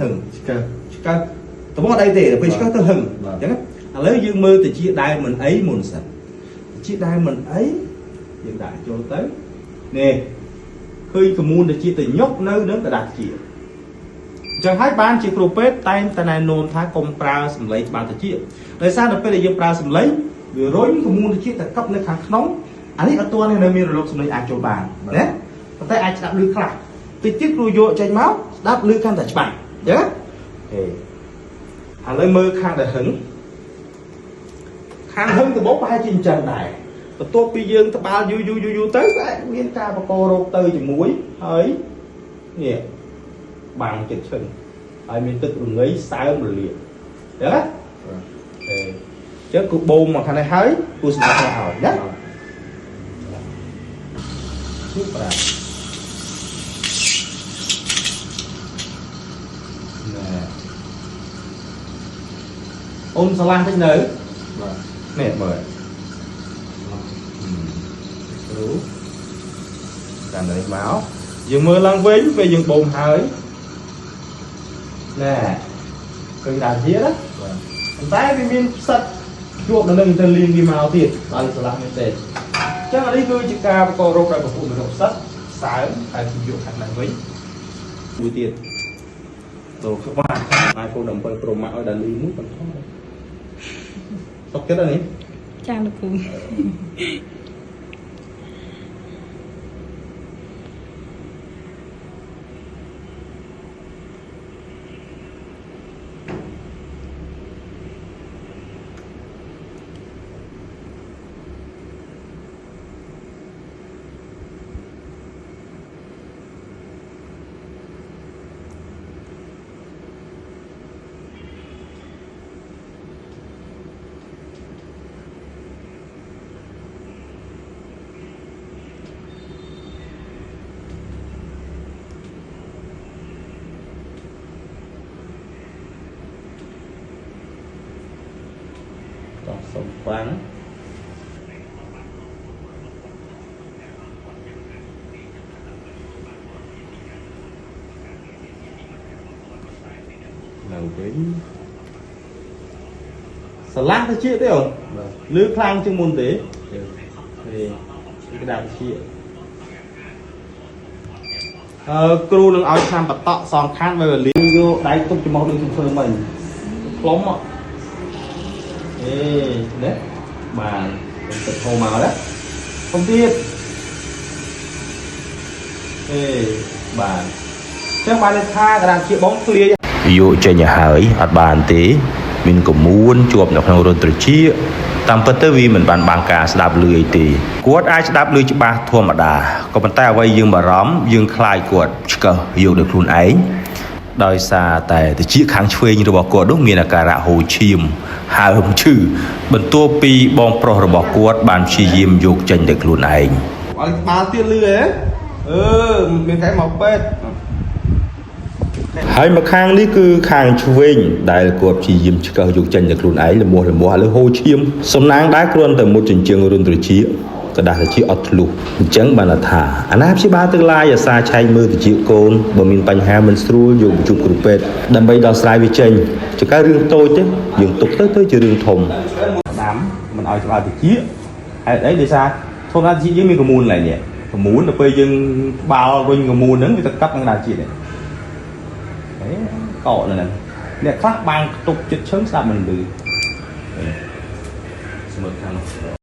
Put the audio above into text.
ហឹង ឆ្កឹះ ឆ្កឹះតើមកអីទេដល់ពេលឆ្កឹះទៅហឹង បាទ អញ្ចឹងឥឡូវយើងមើលទៅជាដែលមិនអីមុនសិនជាដែលមិនអីយើងដាក់ចូលទៅនេះឃើញកមូនទៅជាទៅញុកនៅនឹងกระดาษជាអញ្ចឹងហើយបានជាគ្រូពេទ្យតែងតែណែនាំថាកុំប្រើសម្លេងក្បាលតិចដោយសារដល់ពេលដែលយើងប្រើសម្លេងវារុញកមូនតិចទៅកប់នៅខាងក្នុងអានេះអត់ទាន់ទេនៅមានរលកសម្លេងអាចចូលបានណាប៉ុន្តែអាចស្ដាប់ឮខ្លះតិចទៀតគ្រូយកចេញមកស្ដាប់ឮកាន់តែច្បាស់អញ្ចឹងហេឥឡូវមើលខាងដែលហឹងខាងហឹងដំបូងប្រហែលជាអញ្ចឹងដែរបន្ទាប់ពីយើងត្បាល់យូរយូរយូរយូរទៅអាចមានការបកករោគទៅជាមួយហើយនេះបាំងចិត្តឈឹងហើយមានទឹករងៃសើមរលាកអញ្ចឹងណា បាទ អេអញ្ចឹងគូបូមមកខាងនេះហើយគូសម្រាប់ឲ្យណាគឺប្រាណែអូនស្រឡាញ់តិចនៅ បាទ នេះមើលគ្រូតាមនេះមកយើងមើលឡើងវិញពេលយើងបូមហើយណែឃើញដល់ទៀតណា បាទ ប៉ុន្តែវាមានផ្សិតជាប់នៅនឹងទៅលៀងវាមកទៀតដល់ឆ្លាស់មែនទេអញ្ចឹងអានេះគឺជាការបកករោគដោយពពុះមេរោគផ្សិតសើមហើយខ្ញុំយកខាងនេះវិញមួយទៀតចូលក្បាល iPhone 17 Pro Max ឲ្យដល់លីមួយបន្តសុកចិត្តហើយនេះ ចាលោកគ្រូ តោះសុំខ្វាំងនៅវិញស្រឡះទៅជាទេអូន បាទ លឺខ្លាំងជាងមុនទេ ទេ នេះក្តារជាអឺគ្រូនឹងឲ្យឆ្នាំបតក់សងខាងបើលៀងយកដៃទុកច្រមុះដូចខ្ញុំធ្វើមិញផ្លុំហ៎អេនេះបានខ្ញុំទឹកហូរមកណាខ្ញុំទៀតអេបានអញ្ចឹងបានន័យថាក្តារជាបងធ្លាយ យកចេញឲ្យហើយអត់បានទេ មានកមួនជាប់នៅក្នុងរន្ធត្រចៀកតាមពិតទៅវាមិនបានបាំងការស្ដាប់ឮអីទេគាត់អាចស្ដាប់ឮច្បាស់ធម្មតាក៏ប៉ុន្តែអ្វីយើងបារម្ភយើងខ្លាចគាត់ឆ្កឹះយកដោយខ្លួនឯងដោយសារតែត្រចៀកខាងឆ្វេងរបស់គាត់នោះមានអាការៈហូរឈាមហើមឈឺបន្ទាប់ពីបងប្រុសរបស់គាត់បានព្យាយាមយកចេញដោយខ្លួនឯង ឲ្យក្បាលទៀតលឺហ៎អឺមានតែមកពេទ្យ ហើយមកខាងនេះគឺខាងឆ្វេងដែលគាត់ព្យាយាមឆ្កឹះយកចេញតែខ្លួនឯងលមាស់លមាស់ឥឡូវហូរឈាមសំណាងដែរគ្រាន់តែមុតជញ្ជើងរុនត្រចៀកกระดาษត្រចៀកអត់ធ្លុះអញ្ចឹងបានថាអាណាព្យាបាលទាំងឡាយអាសាឆែកមើលត្រចៀកកូនបើមានបញ្ហាមិនស្រួលយកមកជួបគ្រូពេទ្យដើម្បីដោះស្រាយវាចេញចង្កែរឿងតូចទេយើងទុកទៅទៅជារឿងធំ ដាំមិនឲ្យក្បាលតិចហេតុអីដោយសារធម្មតាតិចយើងមានកមូនឡើយនេះកមូនដល់ពេលយើងក្បាលរុញកមូនហ្នឹងវាទៅកាប់នឹងដល់ជាតិនេះហេកកនៅហ្នឹងអ្នកខ្លះបាំងខ្ទប់ចិត្តឈឹងស្ដាប់មិនឮស្មើខាងនោះ